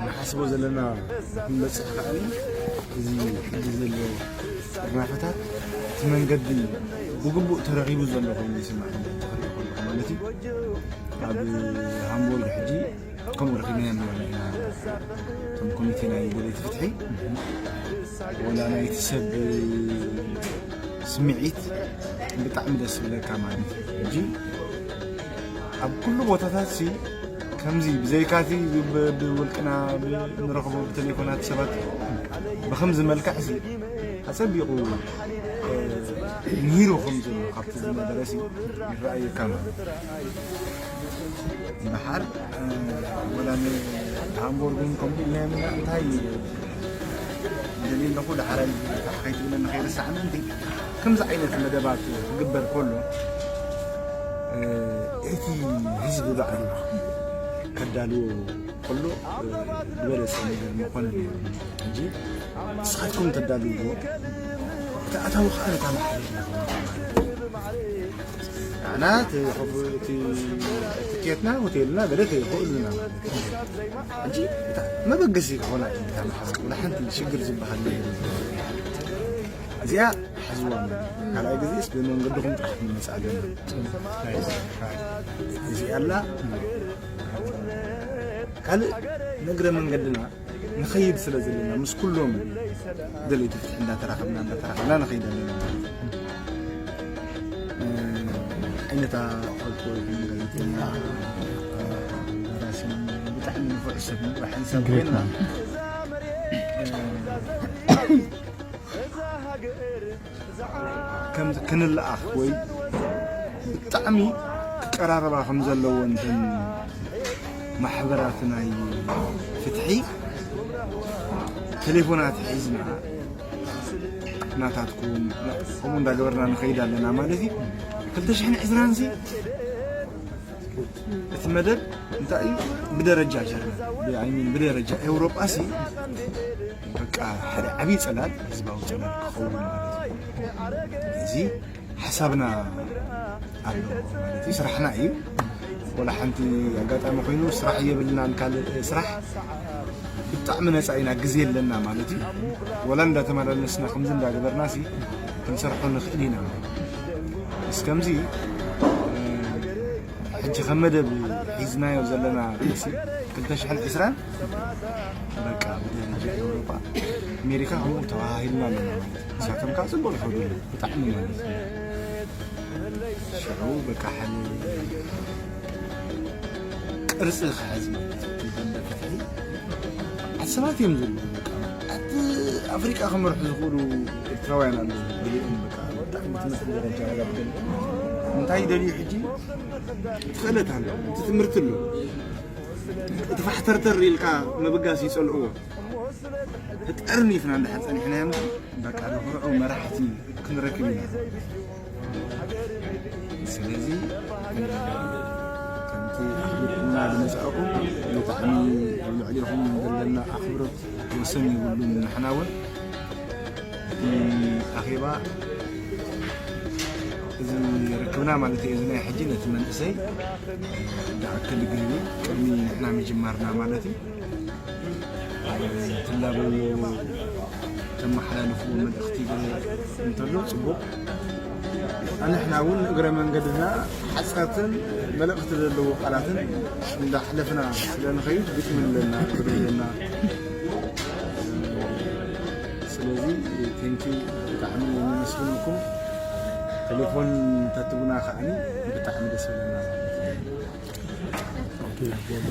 ንሓስቦ ዘለና ክንበፅሕ ከኣኒ እዚ ሕጂ ዘሎ ጥርናፈታት እቲ መንገዲ ብግቡእ ተረኺቡ ዘሎ ኮይኑ ይስማዕ። ተኽሪኦ ከለኹ ማለት እዩ። ኣብ ሃምቦርግ ሕጂ ከምኡ ረኺብና ኢና። እቶም ኮሚቴ ናይ ደለይቲ ፍትሒ ወላ ናይቲ ሰብ ስምዒት ብጣዕሚ ደስ ዝብለካ ማለት እዩ። ሕጂ ኣብ ኩሉ ቦታታት ሲ ከምዚ ብዘይካቲ ብ- ብ- ብውልቅና ብ- ንረኽቦ ብቴሌፎናት ሰባት ብኸምዚ መልክዕ ሲ ኣጸቢቑ እ፣ ምሂሩ ከም ዘሎ ካብቲ ዝነበረ ሲ ይረኣየካ ማለት እዩ። ደሓር ወላ ንሃምቦርግን ከምኡ ኢልና ኢና እንታይ ደልየ ኣለኹ። ደሓራይ ከይትብለና ከይረሳዕና እንዲ ከምዚ ዓይነት መደባት ክግበር ከሎ እቲ ህዝቢ ባዕሉ ከዳልዎ ከሎ ዝበለፀ ነገር ምኾነ ነይሩ እንጂ ንስኻትኩም ተዳልዎ እቲ ኣታዊ ከዓ ነታ ማሕበር ንዓና እቲ ኾፍ- እቲ ትኬትና ሆቴልና ገለ ተይኽእሉና ሕጂ እታ መበገሲ ክኾና እዩ እታ ማሕበር ወላ ሓንቲ ሽግር ዝበሃል ነገር የለን። እዚኣ ሓዝዋ ካልኣይ ግዜስ ብመንገድኹም ጥራሕ ንመፅእ ኣለና። እዚኣ ኣላ ካልእ ንእግረ መንገድና ንኸይድ ስለ ዘለና ምስ ኩሎም ደለይቲ ፍትሒ እንዳተራኸብና እንዳተራኸብና ንኸይድ ኣለና። ዓይነታ ፈልኮ ይኹን ጋዜጠኛ ደራሲ ብጣዕሚ ንፉዕ ሰብ ንፉዕ ሓንሳብ ኮይና ከም ክንለኣኽ ወይ ብጣዕሚ ክቀራረባ ከም ዘለዎ እንተን ማሕበራት ናይ ፍትሒ ቴሌፎናት ሒዝና ናታትኩም ከምኡ እንዳገበርና ንኸይድ ኣለና ማለት እዩ። ክልተ ሽሕን ዕስራን ሲ እቲ መደብ እንታይ እዩ? ብደረጃ ጀርመን ብኣይሚን ብደረጃ ኤውሮጳ ሲ በቃ ሓደ ዓብዪ ጽላል ህዝባዊ ጽላል ክኸውን ማለት እዩ። እዚ ሓሳብና ኣሎ ማለት እዩ። ስራሕና እዩ። ወላ ሓንቲ ኣጋጣሚ ኮይኑ ስራሕ የብልናን ካልእ ስራሕ ብጣዕሚ ነፃ ኢና ግዜ ኣለና ማለት እዩ። ወላ እንዳተመላለስና ከምዚ እንዳገበርና ሲ ክንሰርሖ ንኽእል ኢና። ምስ ከምዚ ሕጂ ከም መደብ ሒዝናዮ ዘለና ሲ ክልተ ሽሕን ዕስራን በቃ ብደረጃ ኤውሮጳ ኣሜሪካ ከምኡ ተባሃሂልና ኣለና ማለት እዩ። ንሳቶም ከዓ ፅቡቅ ይኸዱ ኣለዉ ብጣዕሚ ማለት እዩ። ሽዑ በቃ ሓይሊ ቅርፂ ክሕዝ ማለት እዩ። ዓሰርተ ሰባት እዮም ዘለዉ። ኣቲ ኣፍሪቃ ክመርሑ ዝኽእሉ ኤርትራውያን ኣለዉ። ገሊኦም በቃ ብጣዕሚ ትምህርቲ ደረጃ ረጋግደን እንታይ ይደልዩ ሕጂ ትኽእለት ኣሎ እቲ ትምህርቲ ኣሎ እቲ ፋሕተርተር ኢልካ ምብጋስ ይጸልእዎ። ተጠርኒፍና እንድሕር ጸኒሕናዮም በቃ ንኽርዑ መራሕቲ ክንረክብ ኢና። ስለዚ ከምቲ ኣፍሊጥና ዝመጻእኩም ብጣዕሚ ኣብ ልዕሊኹም ዘለና ኣኽብሮት ወሰን የብሉን። ንሕና እውን እቲ ኣኼባ እዚ ርክብና ማለት እዩ። እዚ ናይ ሕጂ ነቲ መንእሰይ ዝኣክል ግን እዩ ቅድሚ ንሕና ምጅማርና ማለት እዩ። ትላበዎ ተመሓላልፍዎ መልእኽቲ እንተሎ ፅቡቅ። ኣንሕና እውን እግረ መንገድና ሓፃትን መልእኽቲ ዘለዎ ቃላትን እንዳሕለፍና ስለ ንኸይድ ግጥሚ ኣለና፣ ግጥሚ ኣለና። ስለዚ ቴንኪ ብጣዕሚ ነመስግነኩም። ቴሌፎን ተትቡና ከዓኒ ብጣዕሚ ደስ በለና ማለት እዩ።